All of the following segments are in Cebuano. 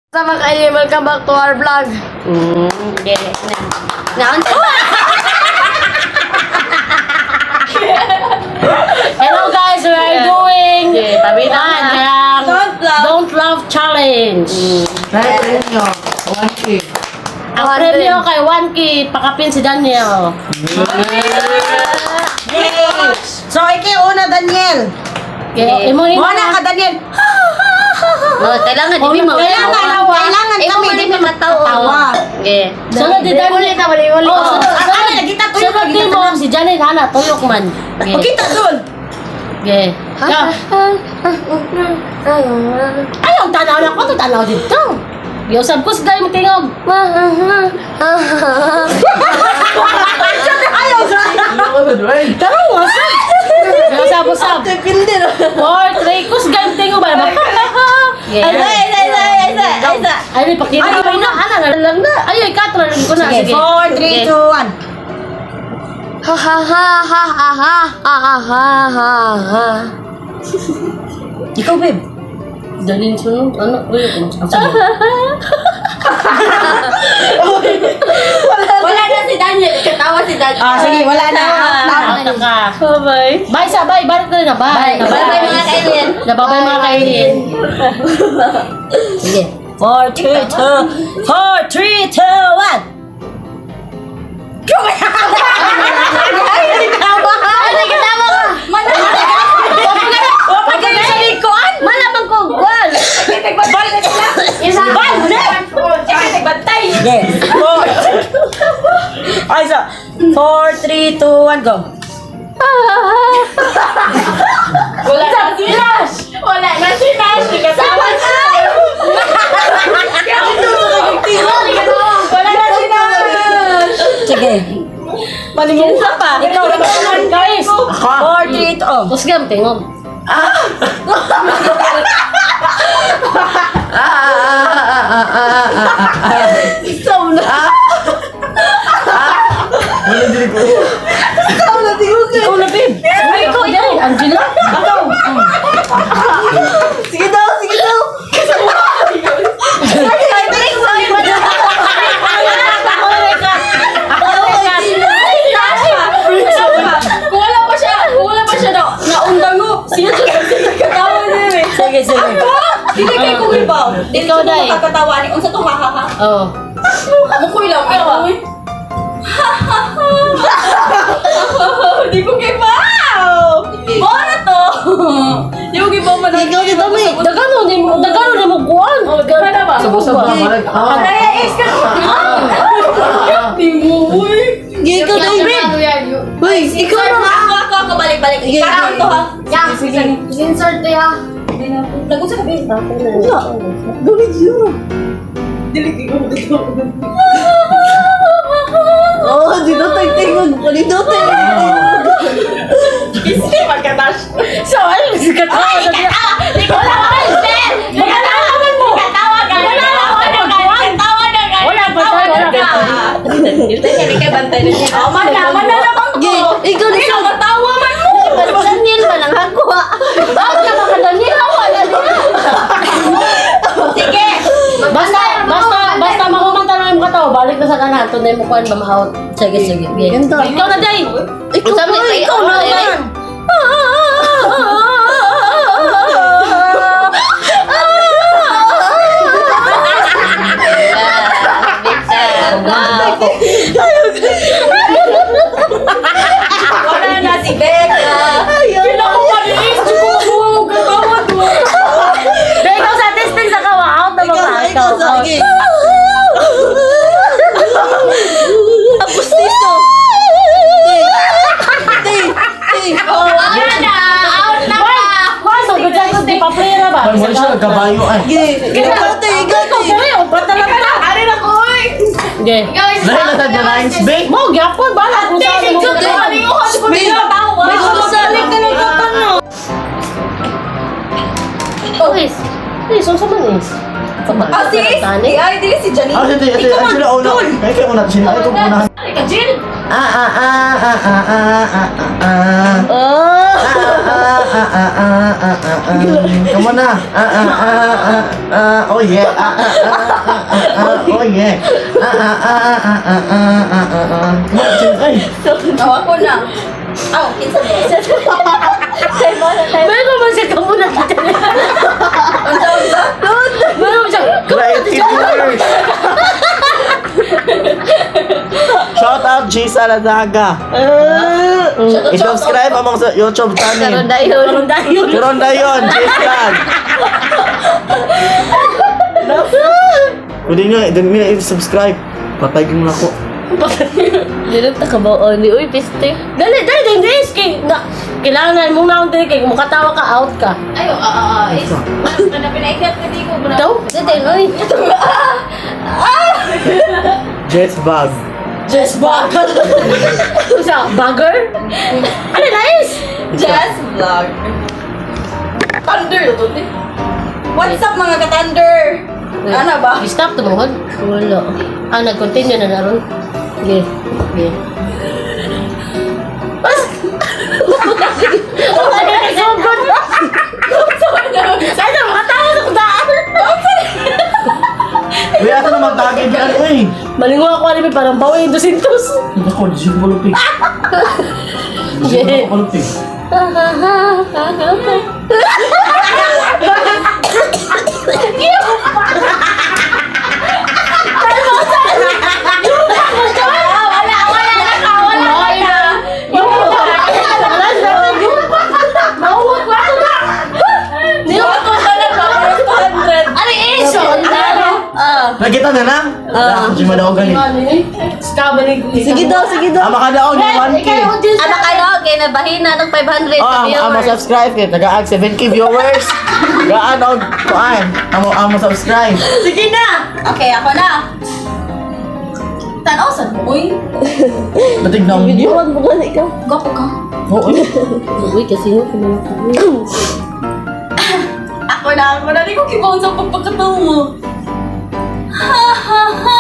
Sa mga kailin, welcome back to our vlog. Okay. Na. Hello guys, we are doing Okay, tabi na. ah, Don't laugh. Don't Laugh Challenge. Dahil premyo, 1K. Ang premyo kay 1K, pakapin si Daniel. So, ikaw una, Daniel. Okay, imo Mo na ka, Daniel. No, kailangan di mo. Kailangan, kailangan Imo kami, man di di matawa. Tawa. Okay. Sunod di Daniel. Ulit na, ulit, ulit. Oh, sunod, Ah, sunod, ano, kita tuyok, sunod kita di mo si Janet Hana, tuyok man. O, Okay. kita dun. Okay. Go. Ayaw, tanaw na ko, tanaw dito. Yosab ko sa mo tingog. Ayaw sa. Tara, wasab. Yosab, usab. Depende na. 4, 3, kus gayong tingog ba? Ay, ay, ay, ay, ay, ay. Ay, may pakita. Ay, na, ana, na lang na. Ay, ay, katro lang ko na. Sige, Sige. 4, 3, 2, 1. Ha ha ha ha ha ha ha ha ha ha. Ikaw, babe. Dalin sunod, ano, uy, Wala na si Daniel. Katawa si Daniel. Ah, sige, wala na. Out na ka. Bye. Bye sa, bye. Balik na rin na, bye. Bye. Bye mga kailin. Nababay mga kailin. Sige. 4, 3, 2, 4, 3, 2, 1. Ay, nagkatawa ka. Wala kayo sa likuan. Malamang ko. Wal. Isa. Sige. 4. Ay, so. 4, 3, 2, 1, go. Wala na si Nash. Wala na si Nash. Kasama na. Wala na si Nash. Sige. Malimutan pa. Ikaw, ikaw. Guys, 4, 3, 2, oh. kus gayong tingog. Ikaw na, babe. Ay, ikaw, ikaw. Angela. Ikaw. Sige daw, sige daw. Kung wala pa siya, kung wala pa siya na naundango. Siya siya katawa niya eh. Sige, sige. Dili kay kung ibaw. Dili Ikaw, ko Day. makakatawa ni unsa to ha ha ha. Oh. Mukoy lang ako. Di ko kibaw. Mora to. Di ko kibaw man. Ikaw dito, babe. Dagano ni mo, dagano ni mo kuan. Oh, di ba na ba? Sabusab na, marag. Ah, Ay, is ka. Di mo, uy. Ikaw daw, babe. Uy, ikaw na. Ako, ako, ako. Balik, balik. Sige, Parang to ha. Insert to ya. Lagot sa kabi. Gawin yun. Oh, dito tayo tingog. Dito tayo tingog. Kasi magkatash. So, ay, sikat ako. Di ko na Magkatawa mo. Katawa ka. Wala na ako magkuhan. Katawa na ka. Wala pa tayo, wala pa tayo. Oh, mana, mana naman ko. Ikaw na. Ikaw, katawa man mo. Daniel man ang ako. Bakit ka mga Daniel? Wala na. Sige. Basta, basta, basta makumanta na yung katawa, balik na sa kanan. Tunay mo kuan, mamahaw. Sige, sige. Ganda. Ikaw na, Day. Ikaw na, ikaw na. Ay, Wala na si Becca. Kailangan ko malinis. Di ko makuha mo katawa to. Day, ikaw sa testing sa kawa. Out na Ikaw mga. na, ikaw na. Out. Sige. Ang pustiso. Di, di, di. Wala na. Out na ka. Kuan, so good job. Di pa play na ba? Wala siya, kabayo ay. Sige. Ikaw, te, ikaw, te. Dali, oh, bata lang ta. Ari na ko, oy. Okay. Dahil na sa Rhymes, babe. Mo, gyapon, bala. Kung saan mo. Di ko malinguhan. Di ko katawa. May sumasalik ka ng katanga. Oh, is. Is, unsa man is? Ah, si Ace. Ay, dili si Janine. Ah, sige, sige. Ikaw Ay, sila una. magdul. Ay, kayo una. Sila ay, una. Ka, Jill! Ah, ah, ah, ah, ah, ah, ah, ah. Oh. Ah, ah, ah, ah, ah, ah, ah. Come on na. Ah, ah, ah, ah, ah. Oh yeah. Ah, ah, ah, ah, ah, ah. Oh yeah. Ah, ah, ah, ah, ah, ah, ah, ah, ah. Come on, Jin. Ay. Oh, ako na. Aw, kinsa ba? Meron man siya kamo na kita. Unsa, unsa? Meron man siya. Right viewers. Shout out G Saladaga. I-subscribe among sa YouTube channel. Karon dayon. Karon dayon. Karon dayon, G Vlog. Pwede nyo, dun nyo i-subscribe. Patay mo na ko. Dili ta kabaon ni uy piste. Dali, dali, dali, dali. Kay, na, kailangan mong naon dali kay mukatawa ka, out ka. Ayo, ah, ah, ah. Is, na pinaikat na di ko. Daw? Dili uy. Jets Vlog. Just bagger. Sa bagger? Ano nice? Jazz vlog. Thunder to eh. What's up, mga ka-thunder? Ano ba? Stop to mohon. Wala. Ah, nag-continue na naron. Sige. Sige. Ay, nagsugod. Sana makatawa sa kudaan. Uy, asa naman tagi dyan, uy. Malingo ako alam eh, parang bawi yung dusintos. Ako, di siya kumalupig. Di siya kumalupig. Wala, wala na, wala na. Mauwag ko ako na. Niluto ka na ba? Para 200. Ari is. Ah. Nakita na lang? Ah. Di madaog gani. Sige daw, sige daw. Ah, makadaog yung 1K. Ama ka kay nabahina ng 500 Oh, sa ang amo viewers. subscribe kay tagaag 7K viewers. Gaan og kuan. Amo amo subscribe. Sige na. Okay, ako na. Tanaw sa uy. Batig na mo. Huwag mo ka ikaw. Gwapo ka. Oo. Uy, kasi mo kumala ka. Ako na, ako na. Di ko kibaon sa pagpagkatawa mo. Ha ha ha.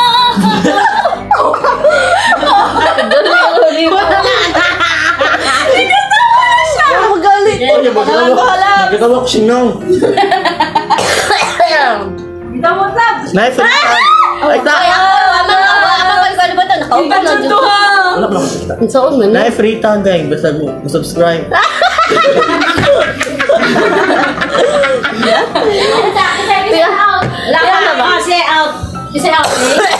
Magalit. Oy, magkatawa ko sinong. Bitaw mo sab. Knife and Ay, ta. Ay, ako, ama, ama, ama, pag ba ito? Nakaupo na dyan. ha. Wala pa lang kita. Ang saon man. Knife free tag guys, basta mo subscribe. Wala ba? Say out. Say out.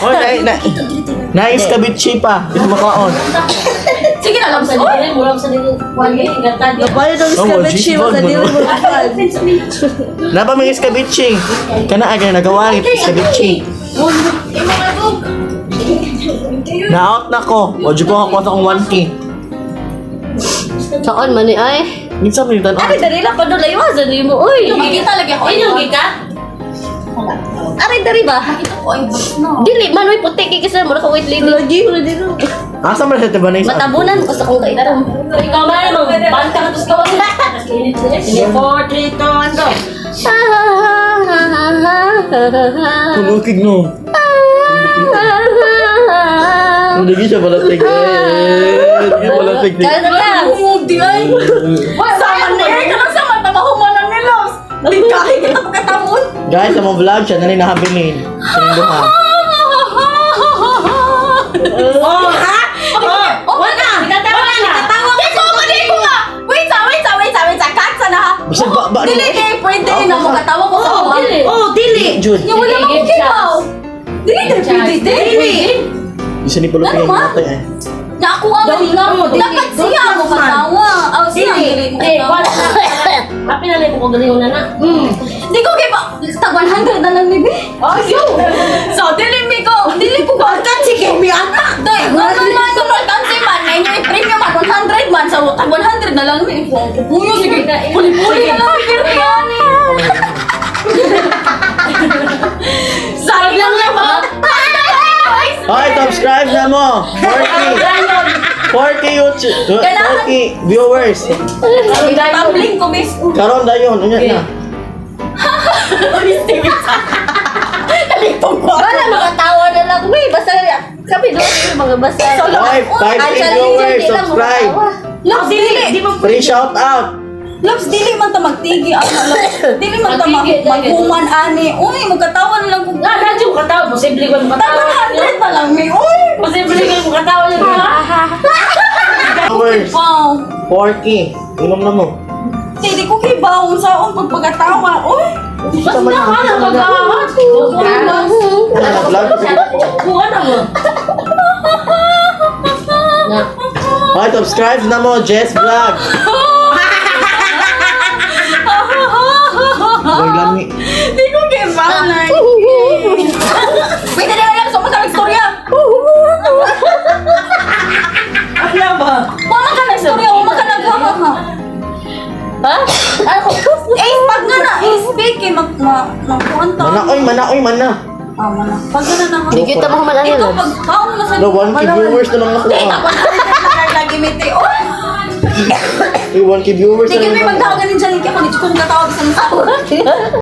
Oy, na na. Nice kabitchi pa. Gusto makaon. Sige na lang sa uy. Mura sa dito. Napayo daw Oh, iskabechi Jesus, sa dili ano? mo kapal. Napa may iskabitchi. Kana aga nagawa iskabitchi. Na-out na ko. O, di ko ako sa akong 1K. Saon man ni ay. Minsan may tan. Ari dari lang pa dulay wa sa nimo oy. Makita lagi ako. Inyong gikat? Ari dari ba? Ito ko ay box no. Dili man oy puti kay kasi mo ka white lady. Lagi mo dito. Asa man sa Tibanay? Matabunan ko sa kong kaitom. Ikaw man namang banta ka tos kawan. Sige, 4, 3, 2, 1, go. Tulukig no. Hindi siya balatig. Eh, hindi balatig. Kaya na lang. Di ay. Sama na eh. Kanang sama tamahuman ang nilos. Bigkahin kita pagkatamon. Guys, sa mga vlog siya, nalay nakabilin. Sininduha. Oh, ha? Oh, wala. Wala na. Katawa ko. Ikaw man ko nga. Wait sa, wait sa, wait sa, wait sa. Cut sa na ha. Basta ba, ba, Dili kay pwede na mo katawa ko sa Oh, mga. dili. Oh, dili. Jud. Yung wala Sige, man ko give kibaw. Dili Give kay pwede. Dili. Isa ni balupig Ano ang ma? matay eh. Na ako ang Don't- oh, dili. Dapat Don't siya mo laugh, man. katawa. Oh, siya Dili. dili mo Eh, katawa. wala na. Happy na lang mo kung galing na na. Di ko kibaw. Tag 100 na lang ni Bi. Oh, yo. So, dili mi ko, dili ko ba? Sige, mi anak. Doy, nga man man tansi man, na inyo i-premium man, 100 man, sa tag 100 na lang mi. Puyo, sige, puli-puli na lang, pirmi yan eh. Sabi lang lang ba? Hoy, subscribe na mo! 4K! 4K YouTube! 4K viewers! Tumbling ko, miss. Karon dayon, unya na. Kami doon yung mga basa. Oy, 5K viewers, subscribe. Loves, dili. Di ba Free shout out. Loves, dili man ta magtigi. Ano, loves. Dili man ta maghuman ani. Uy, magkatawa na lang kung Na, na, yung katawa. Posible ko yung Tag katawa. 100 na lang mi. Uy! Posible ko yung katawa yun, ha? Viewers, Wow. 4K. Inom na mo. Kay di ko kibaw saon pagpagatawa. Uy! Basta ka na pag-aawat. Kuha na. Vlog. Kuha na mo. Na. Hoy, subscribe na mo, Jess Vlog. Vlog lami. Di ko kibaw na. Pwede na lang sa mga istorya. Ano ba? Wala ka na istorya, wala ka naghahaha. Ha? Ako. Eh, pag nga na, eh, speak eh, mag, ma, magkuhan ta. Mana, oy, mana, oy, mana. Ah, mana. Pag nga na na. Di kita mo human Ito, ano. pag kaon na sa... No, 1K viewers na lang nakuha. 100 na lagi may te. Oh! Uy, 1K viewers Di na may lang. magtawagan din dyan, kaya kung di ko katawag sa mga